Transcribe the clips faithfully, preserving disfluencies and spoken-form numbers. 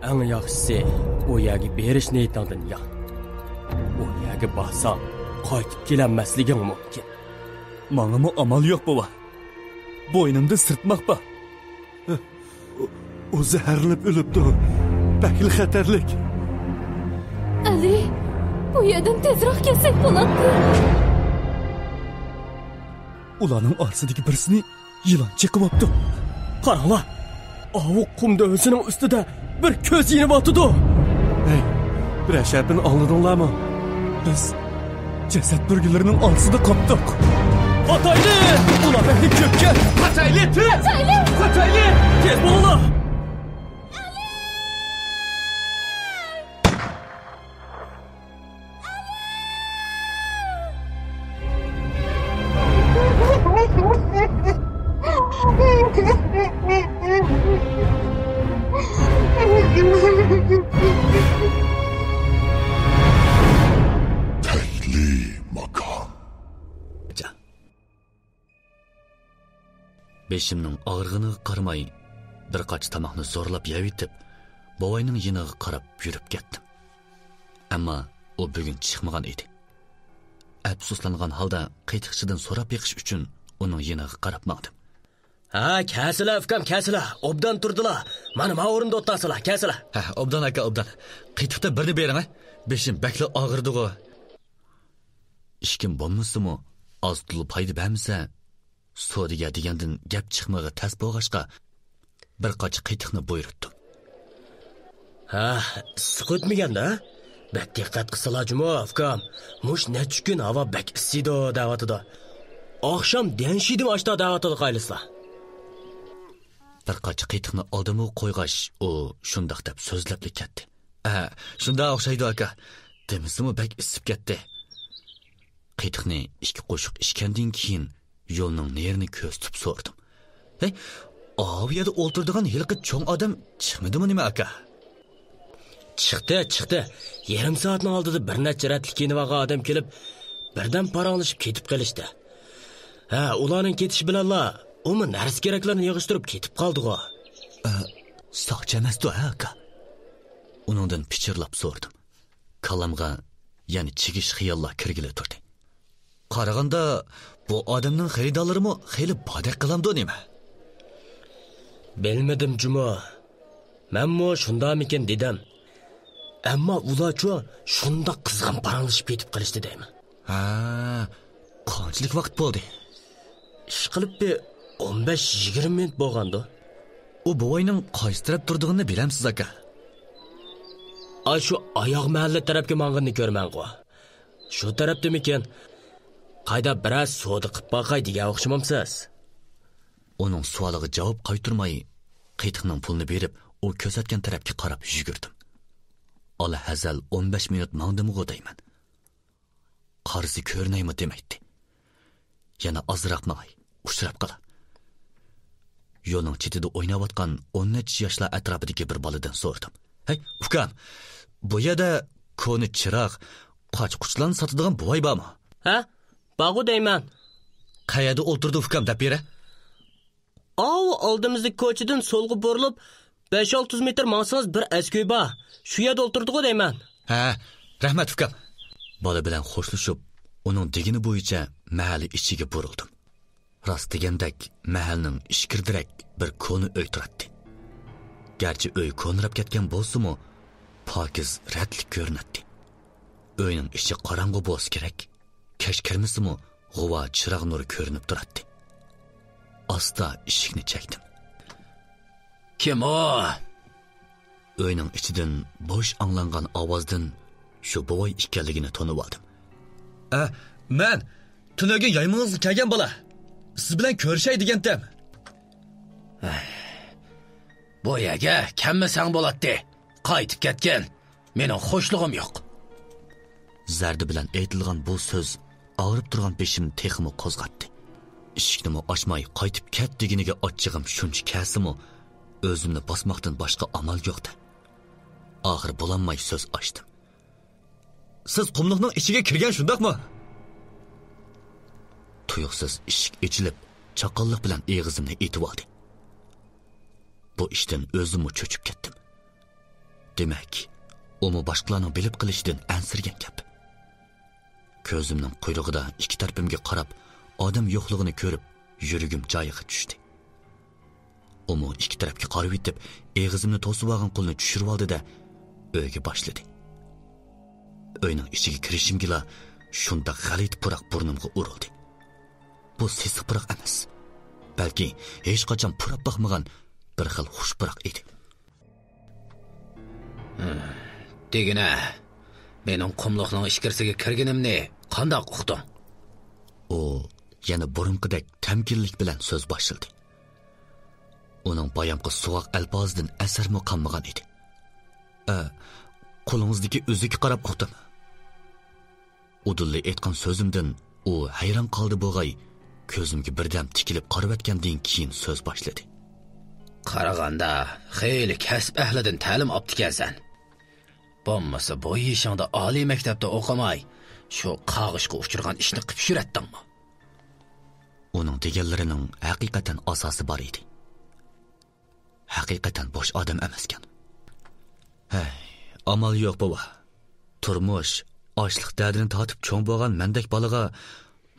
ئەڭ ياخشىسى، ئۇ يەرگە بېرىش نىيىتىڭدىن يان. ئۇ يەرگە بارساڭ، قايتىپ كېلەلمەسلىكىڭ مۇمكىن. ماڭىمۇ ئامال يوق، بوۋا. بوينۇمدا سىرتماق بار. ئۇ، ئۇ زەھەرلىنىپ ئۆلۈپتۇ. بەكلا خەتەرلىك. ئەلى، بۇ يەردىن تېزراق كەتسەك بولاتتى. ئۇلارنىڭ ئارىسىدىكى بىرسىنى يىلان چېقىۋاپتۇ. قاراڭلار، ئاۋۇ قۇم دۆۋىسىنىڭ ئۈستىدە بىر كۆز يېنىۋاتىدۇ. ھەي، بىرەر شەپىنى ئاڭلىدىڭلارمۇ؟ بىز جەسەت بۈرگىلىرىنىڭ ئارىسىدا قاپتۇق. قاچايلى! ئۇلار بەكلا كۆپكەن. قاچايلى، تېز! قاچايلى! قاچايلى! تېز بولۇڭلار! تەكلىماكان. بېشىمنىڭ ئاغرىغىنىغا قارىماي، بىر قاچا تاماقنى زورلاپ يەۋېتىپ، بوۋاينىڭ يېنىغا قاراپ يۈرۈپ كەتتىم. ئەمما ئۇ بۈگۈن چىقمىغان ئىدى. ئەپسۇسلانغان ھالدا قېتىقچىدىن سوراپ بېقىش ئۈچۈن ئۇنىڭ يېنىغا قاراپ ماڭدىم. ھە، كەلسىلە، ئۇكام، كەلسىلە. ئوبدان تۇردىلا. مانا، ما ئورۇندا ئولتۇرسىلا، كەلسىلە. ھە، ئوبدان ئاكا، ئوبدان. قېتىقتا بىرنى بېرىڭە. بېشىم بەكلا ئاغرىدىغۇ. ئىشىكىم بولمىسىمۇ، ئاز-تولا پايدا بەرمىسە، سودىگەر دېگەندىن گەپ چىقمىغى تەس بولغاچقا، بىر قاچا قېتىقنى بۇيرۇتتۇم. ھە، ئىسسىق ئۆتمىگەندە؟ بەك دىققەت قىلسىلا جۇمۇ، ئۇكام. مۇشۇ نەچچە كۈن ھاۋا بەك ئىسسىيدۇ دەۋاتىدۇ. ئاخشام دەنشىدىم ئاشتا دەۋاتىدۇ قايلىسىلا. بىر قاچا قېتىقنى ئالدىمغا قويغاچ، ئۇ شۇنداق دەپ سۆزلەپلا كەتتى. ئە، شۇنداق ئوخشايدۇ، ئاكا. دېمىسىمۇ بەك ئىسسىپ كەتتى. قېتىقنى ئىككى قوشۇق ئىچكەندىن كېيىن، يولنىڭ نېرىنى كۆزىتىپ سورىدىم. ھەي، ئاۋۇ يەردە ئولتۇرىدىغان ھېلىقى چوڭ ئادەم چىقمىدىمۇ نېمە، ئاكا؟ چىقتى، چىقتى. يېرىم سائەتنىڭ ئالدىدا بىر نەچچە رەتلىك كىيىنىۋالغان ئادەم كېلىپ، بىردەم پاراڭلىشىپ كېتىپ قېلىشتى. ھە، ئۇلارنىڭ كېتىشى بىلەنلا ئۇمۇ نەرسە-كېرەكلىرىنى يىغىشتۇرۇپ كېتىپ قالدىغۇ. ئە، ساقچى ئەمەستۇ، ھە، ئاكا؟ ئۇنىڭدىن پىچىرلاپ سورىدىم. كاللامغا يەنە چىگىش خىياللار كىرگىلى تۇردى. قارىغاندا، بۇ ئادەمنىڭ خېرىدارلىرىمۇ خېلى باردەك قىلامدۇ نېمە؟ بىلمىدىم جۇمۇ. مەنمۇ شۇنداقمىكىن دېدىم. ئەمما ئۇلارچۇ شۇنداق قىزغىن پاراڭلىشىپ كېتىپ قېلىشتى دەيمەن. ھە، قانچىلىك ۋاقىت بولدى؟ ئىشقىلىپ بىر ئون بەش يىگىرمە مىنۇت بولغاندۇ. ئۇ بوۋاينىڭ قايسى تەرەپ تۇرىدىغىنىنى بىلەمسىز، ئاكا؟ ئاشۇ ئاياغ مەھەللە تەرەپكە ماڭغىنىنى كۆرىمەنغۇ. شۇ تەرەپتىمىكىن؟ قايدا بىرەر سودا قىپ باقاي دېگەن ئوخشىمامسىز؟ ئۇنىڭ سوئالىغا جاۋاب قايتۇرماي، قېتىقنىڭ پۇلىنى بېرىپ، ئۇ كۆرسەتكەن تەرەپكە قاراپ يۈگۈردۈم. ئالاھەزەل ئون بەش مىنۇت ماڭدىمغۇ دەيمەن. قارىسا كۆرۈنەيمۇ دېمەيتتى. يەنە ئازراق ماڭاي، ئۇچراپ قالا. يولنىڭ چېتىدە ئويناۋاتقان ئون نەچچە ياشلار ئەتراپىدىكى بىر بالىدىن سورىدىم. ھەي، ئۇكام، بۇ يەردە كونا چىراغ، قاچا-قۇچىلارنى ساتىدىغان بوۋاي بارمۇ؟ ھە، بارغۇ دەيمەن. قەيەردە ئولتۇرىدۇ ئۇكام، دەپ بېرە. ئاۋۇ ئالدىمىزدىكى كوچىدىن سولغا بۇرۇلۇپ، بەش-ئالتە يۈز مېتىر ماڭسىڭىز بىر ئەسكى ئۆي بار. شۇ يەردە ئولتۇرىدىغۇ دەيمەن. ھە، رەھمەت ئۇكام. بالا بىلەن خوشلىشىپ، ئۇنىڭ دېگىنى بويىچە مەھەللە ئىچىگە بۇرۇلدۇم. راست دېگەندەك، مەھەللىنىڭ ئىچكىرىدىرەك بىر كونا ئۆي تۇراتتى. گەرچە ئۆي كونىراپ كەتكەن بولسىمۇ، پاكىز رەتلىك كۆرۈنەتتى. ئۆينىڭ ئىچى قاراڭغۇ بولسا كېرەك، كەچ كىرمىسىمۇ غۇۋا چىراغ نۇرى كۆرۈنۈپ تۇراتتى. ئاستا ئىشىكنى چەكتىم. كىم ئۇ؟ ئۆينىڭ ئىچىدىن بوش ئاڭلانغان ئاۋازدىن شۇ بوۋاي ئىكەنلىكىنى تونۇۋالدىم. ئە، مەن تۈنۈگۈن يايمىڭىزغا كەلگەن بالا. سىز بىلەن كۆرۈشەي دېگەنتىم. بۇ يەرگە كەلمىسەڭ بولاتتى. قايتىپ كەتكىن. مېنىڭ خوشلۇقۇم يوق. زەردە بىلەن ئېيتىلغان بۇ سۆز ئاغرىپ تۇرغان بېشىمنى تېخىمۇ قوزغاتتى. ئىشىكنىمۇ ئاچماي قايتىپ كەت دېگىنىگە ئاچچىقىم شۇنچە كەلسىمۇ، ئۆزۈمنى باسماقتىن باشقا ئامال يوقتى. ئاخىر بولالماي سۆز ئاچتىم. سىز قۇملۇقنىڭ ئىچىگە كىرگەن، شۇنداقمۇ؟ تۇيۇقسىز ئىشىك ئېچىلىپ، چاققانلىق بىلەن ئېغىزىمنى ئېتىۋالدى. بۇ ئىشتىن ئۆزۈممۇ چۆچۈپ كەتتىم. دېمەك، ئۇمۇ باشقىلارنىڭ بىلىپ قېلىشىدىن ئەنسىرىگەن گەپ. كۆزۈمنىڭ قۇيرۇقىدا ئىككى تەرىپىمگە قاراپ، ئادەم يوقلۇقىنى كۆرۈپ، يۈرىكىم جايىغا چۈشتى. ئۇمۇ ئىككى تەرەپكە قارىۋېتىپ، ئېغىزىمنى توسۇۋالغان قولىنى چۈشۈرۈۋالدى-دە، ئۆيگە باشلىدى. ئۆينىڭ ئىچىگە كىرىشىمگىلا شۇنداق غەلىتە پۇراق بۇرنۇمغا ئۇرۇلدى. بۇ سېسىق پۇراق ئەمەس، بەلكى ھېچقاچان پۇراپ باقمىغان بىر خىل خۇش پۇراق ئىدى. دېگىنە، مېنىڭ قۇملۇقنىڭ ئىچكىرىسىگە كىرگىنىمنى قانداق ئۇقتۇڭ؟ ئۇ يەنە بۇرۇنقىدەك تەمكىنلىك بىلەن سۆز باشلىدى. ئۇنىڭ بايامقى سوغۇق ئەلپازىدىن ئەسەرمۇ قالمىغان ئىدى. ئە، قولىڭىزدىكى ئۈزۈككە قاراپ ئۇقتۇم. ئۇدۇللا ئېيتقان سۆزۈمدىن ئۇ ھەيران قالدى بوغاي، كۆزۈمگە بىردەم تىكىلىپ قارىۋەتكەندىن كېيىن سۆز باشلىدى. قارىغاندا، خېلى كەسىپ ئەھلىدىن تەلىم ئاپتىكەنسەن. بولمىسا بۇ يېشىڭدا ئالىي مەكتەپتە ئوقۇماي، شۇ قاغىشقا ئۇچرىغان ئىشنى قىپ يۈرەتتىڭمۇ؟ ئۇنىڭ دېگەنلىرىنىڭ ھەقىقەتەن ئاساسى بار ئىدى. ھەقىقەتەن بوش ئادەم ئەمەسكەن. ھەي، ئامال يوق، بوۋا. تۇرمۇش، ئاشلىق دەردىنى تارتىپ چوڭ بولغان مەندەك بالىغا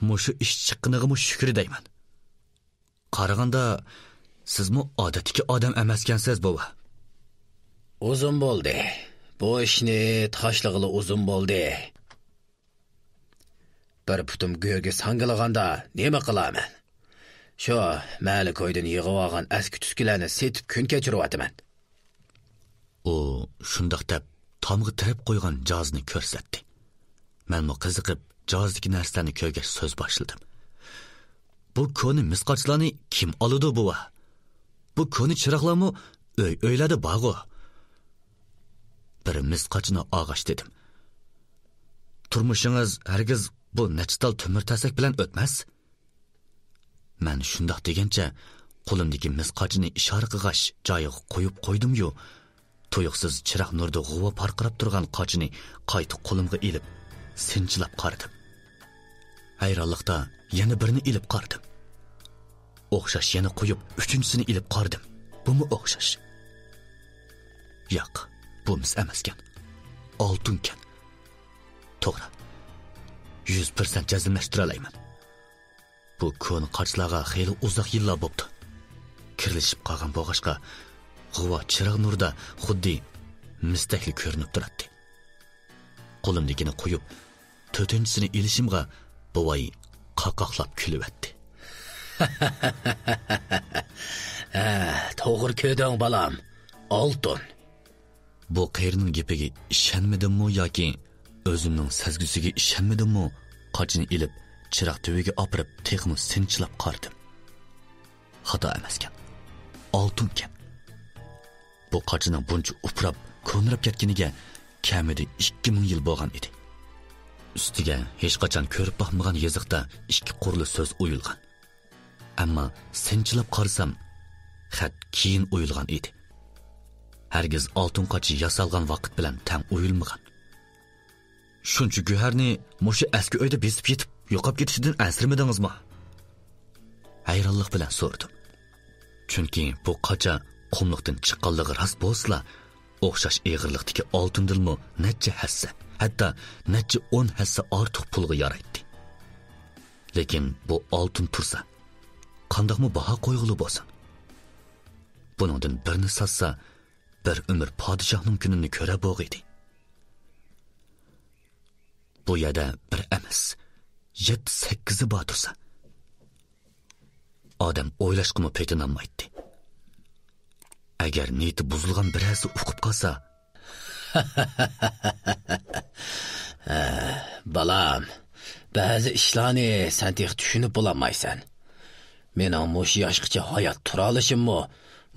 مۇشۇ ئىش چىققىنىغىمۇ شۈكرى دەيمەن. قارىغاندا، سىزمۇ ئادەتتىكى ئادەم ئەمەسكەنسىز، بوۋا. ئۇزۇن بولدى. بۇ ئىشنى تاشلىغىلى ئۇزۇن بولدى. بىر پۇتۇم گۆرگە ساڭگىلىغاندا نېمە قىلارمەن؟ شۇ مەلىكويدىن يىغىۋالغان ئەسكى تۈسكىلەرنى سېتىپ كۈن كەچۈرۈۋاتىمەن. ئۇ شۇنداق دەپ تامغا تىرەپ قويغان جازنى كۆرسەتتى. مەنمۇ قىزىقىپ جازدىكى نەرسىلەرنى كۆرگەچ سۆز باشلىدىم. بۇ كونا مىسقاچلارنى كىم ئالىدۇ، بوۋا؟ بۇ كونا چىراغلارمۇ ئۆي-ئۆيلەردە بارغۇ. بىر مىسقاچنى ئالغاچ دېدىم. تۇرمۇشىڭىز ھەرگىز بۇ نەچچە تال تۆمۈر تەسەك بىلەن ئۆتمەس. مەن شۇنداق دېگەنچە، قولۇمدىكى مىس قاچىنى ئىشارە قىلغاچ، جايىغا قويۇپ قويدۇميۇ، تۇيۇقسىز چىراغ نۇرىدا غۇۋا پارقىراپ تۇرغان قاچىنى قايتا قولۇمغا ئېلىپ، سىنچىلاپ قارىدىم. ھەيرانلىقتا يەنە بىرنى ئېلىپ قارىدىم. ئوخشاش يەنە قويۇپ، ئۈچىنچىسىنى ئېلىپ قارىدىم. بۇمۇ ئوخشاش. ياق، بۇ مىس ئەمەسكەن. ئالتۇنكەن. توغرا. يۈز پىرسەنت جەزملەشتۈرەلەيمەن. بۇ كونا قاچىلارغا خېلى ئۇزاق يىللار بوپتۇ. كىرلىشىپ قالغان بولغاچقا، غۇۋا چىراغ نۇرىدا خۇددى مىستەكلا كۆرۈنۈپ تۇراتتى. قولۇمدىكىنى قويۇپ، تۆتىنچىسىنى ئېلىشىمغا، بوۋاي قاقاقلاپ كۈلۈۋەتتى. ھە، توغرا كۆردۈڭ، بالام. ئالتۇن. بۇ قېرىنىڭ گېپىگە ئىشەنمىدىممۇ ياكى ئۆزۈمنىڭ سەزگۈسىگە ئىشەنمىدىممۇ، قاچىنى ئېلىپ، چىراغ تۈۋىگە ئاپىرىپ، تېخىمۇ سىنچىلاپ قارىدىم. خاتا ئەمەسكەن. ئالتۇنكەن. بۇ قاچىنىڭ بۇنچە ئۇپراپ، كونىراپ كەتكىنىگە كەمىدە ئىككى مىڭ يىل بولغان ئىدى. ئۈستىگە ھېچقاچان كۆرۈپ باقمىغان يېزىقتا ئىككى قۇرلا سۆز ئويۇلغان. ئەمما سىنچىلاپ قارىسام، خەت كېيىن ئويۇلغان ئىدى. ھەرگىز ئالتۇن قاچا ياسالغان ۋاقىت بىلەن تەڭ ئويۇلمىغان. شۇنچە گۆھەرنى مۇشۇ ئەسكى ئۆيدە بېسىپ يېتىپ يوقاپ كېتىشىدىن ئەنسىرىمىدىڭىزمۇ؟ ھەيرانلىق بىلەن سورىدىم. چۈنكى بۇ قاچا قۇملۇقتىن چىققانلىقى راست بولسىلا، ئوخشاش ئېغىرلىقتىكى ئالتۇندىنمۇ نەچچە ھەسسە، ھەتتا نەچچە ئون ھەسسە ئارتۇق پۇلغا يارايتتى. لېكىن بۇ ئالتۇن تۇرسا، قانداقمۇ باھا قويغىلى بولسۇن؟ بۇنىڭدىن بىرنى ساتسا، بىر ئۆمۈر پادىشاھنىڭ كۈنىنى كۆرەر بولغىيدى. بۇ يەردە بىر ئەمەس، يەتتە-سەككىزى بار تۇرسا، ئادەم ئويلاشقىمۇ پېتىنالمايتتى. ئەگەر نىيىتى بۇزۇلغان بىرەرسى ئۇقۇپ قالسا. ھە، بالام، بەزى ئىشلارنى سەن تېخى چۈشىنىپ بولالمايسەن. مېنىڭ مۇشۇ ياشقىچە ھايات تۇرالىشىممۇ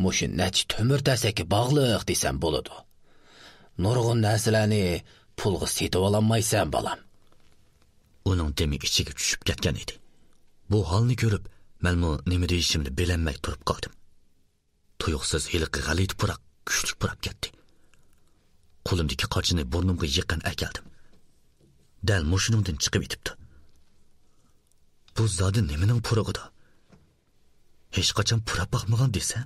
مۇشۇ نەچچە تۆمۈر تەسەككە باغلىق دېسەم بولىدۇ. نۇرغۇن نەرسىلەرنى پۇلغا سېتىۋالالمايسەن، بالام. ئۇنىڭ دېمى ئىچىگە چۈشۈپ كەتكەن ئىدى. بۇ ھالنى كۆرۈپ، مەنمۇ نېمە دېيىشىمنى بىلەلمەي تۇرۇپ قالدىم. تۇيۇقسىز ھېلىقى غەلىتە پۇراق كۈچلۈك پۇراپ كەتتى. قولۇمدىكى قاچىنى بۇرنۇمغا يېقىن ئەكەلدىم. دەل مۇشۇنىڭدىن چىقىۋېتىپتۇ. بۇ زادى نېمىنىڭ پۇرىقىدۇ؟ ھېچقاچان پۇراپ باقمىغان دېسە؟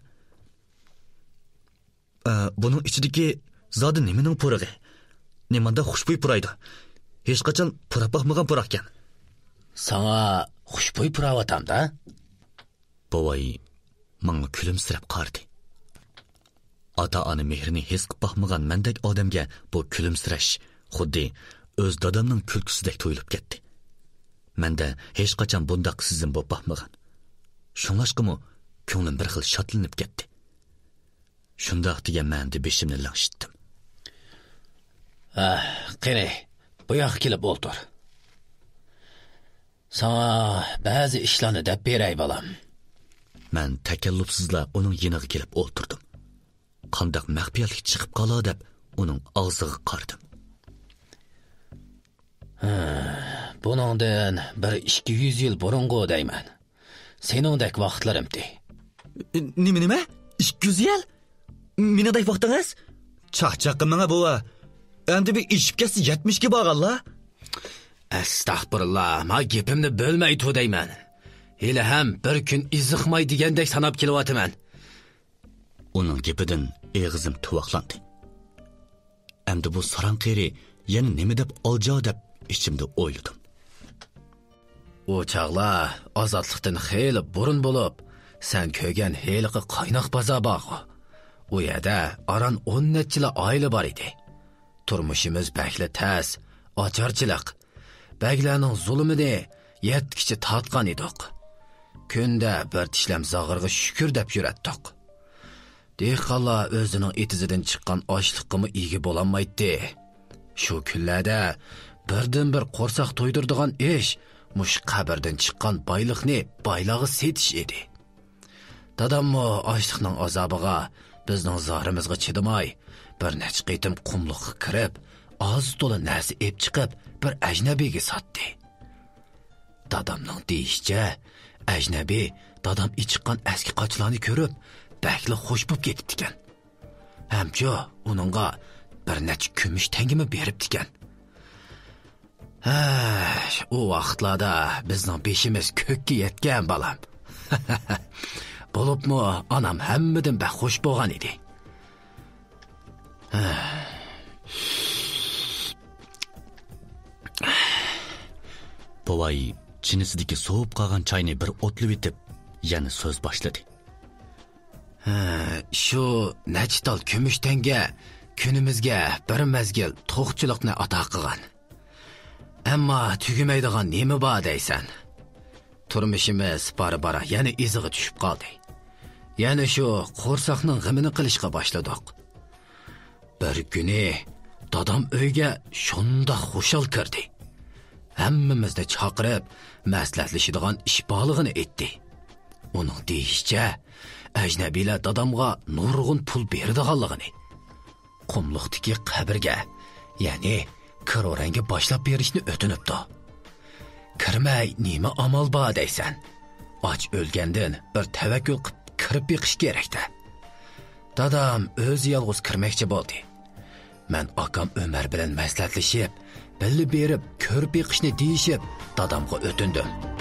ئە، بۇنىڭ ئىچىدىكى زادى نېمىنىڭ پۇرىقى؟ نېمانداق خۇشبۇي پۇرايدۇ؟ ھېچقاچان پۇراپ باقمىغان پۇراقكەن. ساڭا خۇشبۇي پۇراۋاتامدا؟ بوۋاي ماڭا كۈلۈمسىرەپ قارىدى. ئاتا-ئانا مېھرىنى ھېس قىلىپ باقمىغان مەندەك ئادەمگە بۇ كۈلۈمسىرەش خۇددى ئۆز دادامنىڭ كۈلكىسىدەك تۇيۇلۇپ كەتتى. مەندە ھېچقاچان بۇنداق سېزىم بولۇپ باقمىغان. شۇڭلاشقىمۇ كۆڭلۈم بىر خىل شادلىنىپ كەتتى. شۇنداق دېگەن مەنىدە بېشىمنى لىڭشىتتىم. ھە، قېنى، بۇ ياققا كېلىپ ئولتۇر. ساڭا بەزى ئىشلارنى دەپ بېرەي، بالام. مەن تەكەللۇپسىزلا ئۇنىڭ يېنىغا كېلىپ ئولتۇردۇم. قانداق مەخپىيەتلىك چىقىپ قالا دەپ ئۇنىڭ ئاغزىغا قارىدىم. ھە، بۇنىڭدىن بىر ئىككى يۈز يىل بۇرۇنغۇ دەيمەن. سېنىڭدەك ۋاقىتلىرىمتى. نېمە، نېمە؟ ئىككى يۈز يىل؟ مېنىڭدەك ۋاقتىڭىز؟ چاقچاق قىلماڭا، بوۋا. ئەمدى بىر ئېشىپ كەتسە يەتمىشكە بارغانلا. ئەستەغپۇرۇللا، ما گېپىمنى بۆلمەي تۇر دەيمەن. ھېلىھەم بىر كۈن ئېزىقماي دېگەندەك ساناپ كېلىۋاتىمەن. ئۇنىڭ گېپىدىن ئېغىزىم تۇۋاقلاندى. ئەمدى بۇ ساراڭ قېرى يەنە نېمە دەپ ئالجا دەپ ئىچىمدە ئويلىدىم. ئۇ چاغلار ئازادلىقتىن خېلى بۇرۇن بولۇپ، سەن كۆرگەن ھېلىقى قايناق بازار بارغۇ. ئۇ يەردە ئاران ئون نەچچىلا ئائىلە بار ئىدى. تۇرمۇشىمىز بەكلا تەس، ئاچارچىلىق. بەگلەرنىڭ زۇلۇمىنى يەتكىچە تارتقان ئىدۇق. كۈندە بىر تىشلەم زاغرىغا شۈكۈر دەپ يۈرەتتۇق. دېھقانلار ئۆزىنىڭ ئېتىزىدىن چىققان ئاشلىققىمۇ ئىگە بولالمايتتى. شۇ كۈنلەردە بىردىنبىر قورساق تويدۇرىدىغان ئىش مۇشۇ قەبرىدىن چىققان بايلىقنى بايلارغا سېتىش ئىدى. داداممۇ ئاشلىقنىڭ ئازابىغا، بىزنىڭ زارىمىزغا چىدىماي، بىر نەچچە قېتىم قۇملۇققا كىرىپ، ئاز تولا نەرسە ئېلىپ چىقىپ، بىر ئەجنەبىيگە ساتتى. دادامنىڭ دېيىشىچە، ئەجنەبىي دادام ئېچىققان ئەسكى قاچىلارنى كۆرۈپ، بەكلا خوش بوپ كېتىپتىكەن. ھەمچۇ ئۇنىڭغا بىر نەچچە كۈمۈش تەڭگىمۇ بېرىپتىكەن. ھە، ئۇ ۋاقىتلاردا بىزنىڭ بېشىمىز كۆككە يەتكەن، بالام. بولۇپمۇ ئانام ھەممىدىن بەك خوش بولغان ئىدى. ھە. بوۋاي چىنىسىدىكى سوۋۇپ قالغان چاينى بىر ئوتلىۋېتىپ، يەنە سۆز باشلىدى. ھە، شۇ نەچچە تال كۈمۈش تەڭگە كۈنىمىزگە بىر مەزگىل توقچىلىقنى ئاتا قىلغان. ئەمما تۈگىمەيدىغان نېمە بار دەيسەن؟ تۇرمۇشىمىز بارا-بارا يەنە ئىزىغا چۈشۈپ قالدى. يەنە شۇ قورساقنىڭ غېمىنى قىلىشقا باشلىدۇق. بىر كۈنى دادام ئۆيگە شۇنداق خۇشال كىردى. ھەممىمىزنى چاقىرىپ، مەسلىھەتلىشىدىغان ئىش بارلىقىنى ئېيتتى. ئۇنىڭ دېيىشىچە، ئەجنەبىيلەر دادامغا نۇرغۇن پۇل بېرىدىغانلىقىنى، قۇملۇقتىكى قەبرىگە، يەنى كىرورەنگە باشلاپ بېرىشنى ئۆتۈنۈپتۇ. كىرمەي نېمە ئامال بار دەيسەن؟ ئاچ ئۆلگەندىن بىر تەۋەككۈل قىپ كىرىپ بېقىش كېرەك-دە. دادام ئۆزى يالغۇز كىرمەكچى بولدى. مەن ئاكام ئۆمەر بىلەن مەسلىھەتلىشىپ، بىللە بېرىپ كۆرۈپ بېقىشنى دېيىشىپ، دادامغا ئۆتۈندۈم.